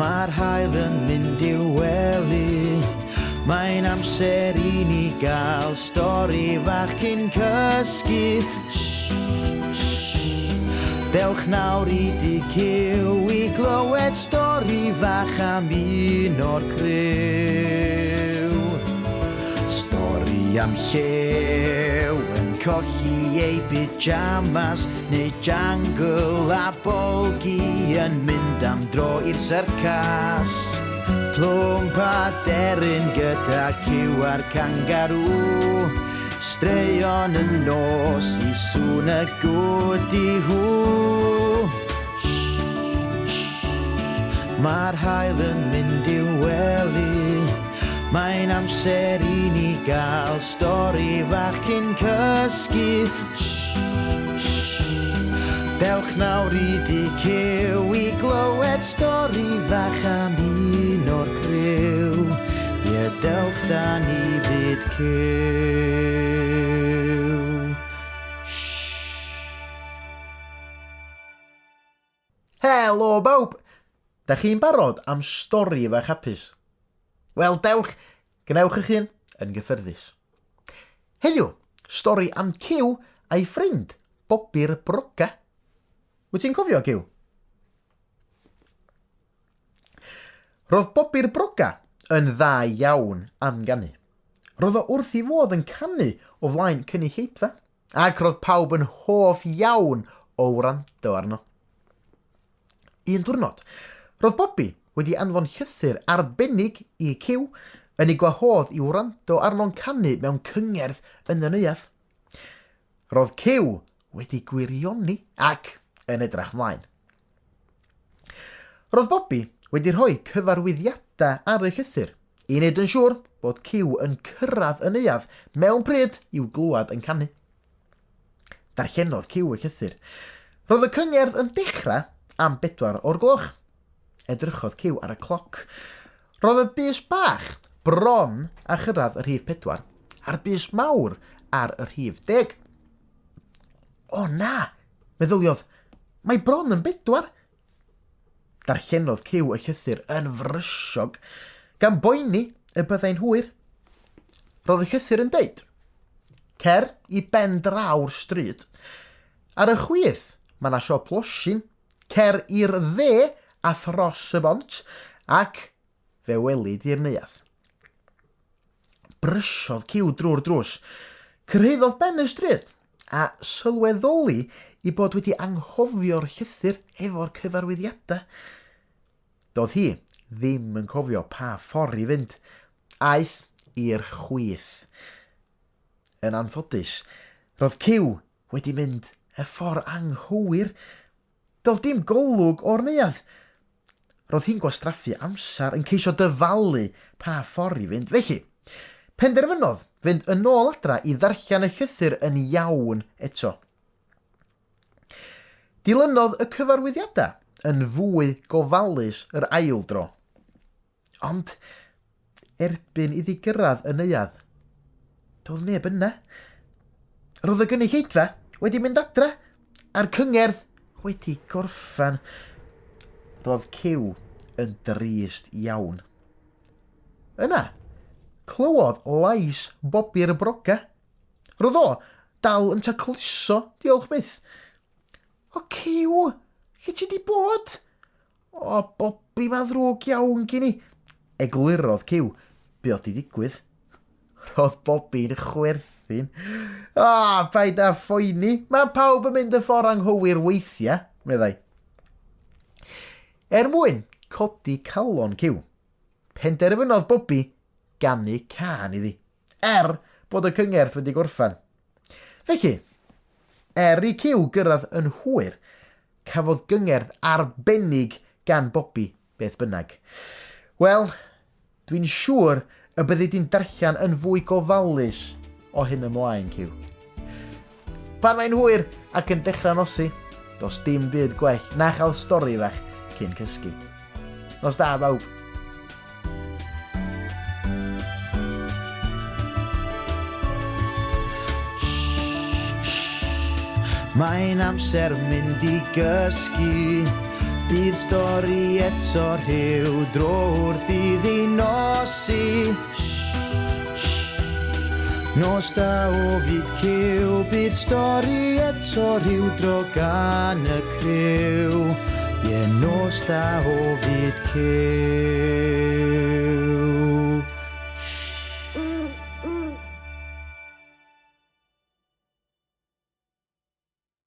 Mae'r haul yn mynd i'w wely. Mae'n amser i ni gael stori fach cyn cysgu. Shh, shh. Dewch nawr i dŷ Cyw i glywed stori fach am un o'r criw. Stori am llew yn colli ei pyjamas neu jangle a bolgi yn mynd am dro i'r syrcas. Plwmp a deryn gyda cyw a'r cangarŵ. Straeon y nos i sŵn y gwdi-hw. Mae'r haul yn mynd i'w wely. Mae'n amser i ni gael stori fach cyn cysgu. Dewch nawr i dŷ Cyw i glywed stori fach am un o'r criw. Ie, dewch da ni fyd Cyw. Helo bawb! Da chi'n barod am stori fach hapus? Wel, dewch, gwnewch eich hun yn gyffyrddus. Heddiw, stori am Cyw a'i ffrind, Bobi'r Broga. Wyt ti'n cofio Cyw? Roedd Bobi'r Broga yn dda iawn am ganu. Roedd o wrth i fodd yn canu o flaen cynulleidfa, ac roedd pawb yn hoff iawn o wrando arno. Un diwrnod, roedd Bobi wedi anfon llythyr arbennig i Cyw yn ei gwahodd i wrando arno'n canu mewn cyngerdd yn y neuadd. Roedd Cyw wedi gwirioni ac yn edrach mlaen. Roedd Bobi wedi rhoi cyfarwyddiadau ar y llythyr i wneud yn siŵr bod Cyw yn cyrraedd y neuadd mewn pryd i'w glywed yn canu. Darllenodd Cyw y llythyr. Roedd y cyngerdd yn dechrau am bedwar o'r gloch. Edrychodd Cyw ar y cloc. Roedd y bys bach bron a chyrraedd y rhif pedwar, a'r bys mawr ar y rhif deg. O na! Meddyliodd, mae bron yn bedwar! Darllenodd Cyw y llythyr yn frysiog, gan boeni y byddai'n hwyr. Roedd y llythyr yn deud, Cer i ben draw'r stryd. Ar y chwith, mae 'na siop losin. Cer i'r dde a thros y bont, ac fe weli di'r neuadd. Brysiodd Cyw drwy'r drws. Cyrhaeddodd ben y stryd, a sylweddoli ei bod wedi anghofio'r llythyr efo'r cyfarwyddiadau. Doedd hi ddim yn cofio pa ffordd i fynd. Aeth i'r chwith. Yn anffodus, roedd Cyw wedi mynd y ffordd anghywir. Doedd dim golwg o'r neuadd. Roedd hi'n gwastraffu amser yn ceisio dyfalu pa ffordd i fynd. Felly, penderfynodd fynd yn ôl adra i ddarllen y llythyr yn iawn eto. Dilynodd y cyfarwyddiadau yn fwy gofalus yr ail dro. Ond, erbyn iddi gyrraedd y neuadd, doedd neb yna. Roedd y gynulleidfa wedi mynd adra, a'r cyngerdd wedi gorffen. Roedd Cyw yn drist iawn. Yna, clywodd lais Bobi'r Broga. Roedd o dal yn tacluso, diolch byth. O, Cyw, lle ti di bod? O, Bobi, mae'n ddrwg iawn gen i. Eglurodd Cyw be oedd 'di digwydd. Roedd Bobi'n chwerthin. O, paid â phoeni, mae pawb yn mynd y ffordd anghywir weithiau, meddai. Er mwyn codi calon Cyw, penderfynodd Bobi ganu cân iddi, er bod y cyngerdd wedi gorffen. Felly, er i Cyw gyrraedd yn hwyr, Cafodd gyngerdd arbennig gan Bobi, beth bynnag. Wel, dwi'n siŵr y byddi di'n darllen yn fwy gofalus o hyn ymlaen, Cyw. Pan mae'n hwyr ac yn dechrau nosi, does dim byd gwell na chael stori fach cyn cysgu. Nos da, bawb! Mae'n amser mynd i gysgu. Bydd stori eto rhyw dro wrth iddi nosi. Shh, shh. Nos da o fyd cyw, bydd stori eto rhyw dro gan y criw. Ie, nos da o fyd cyw.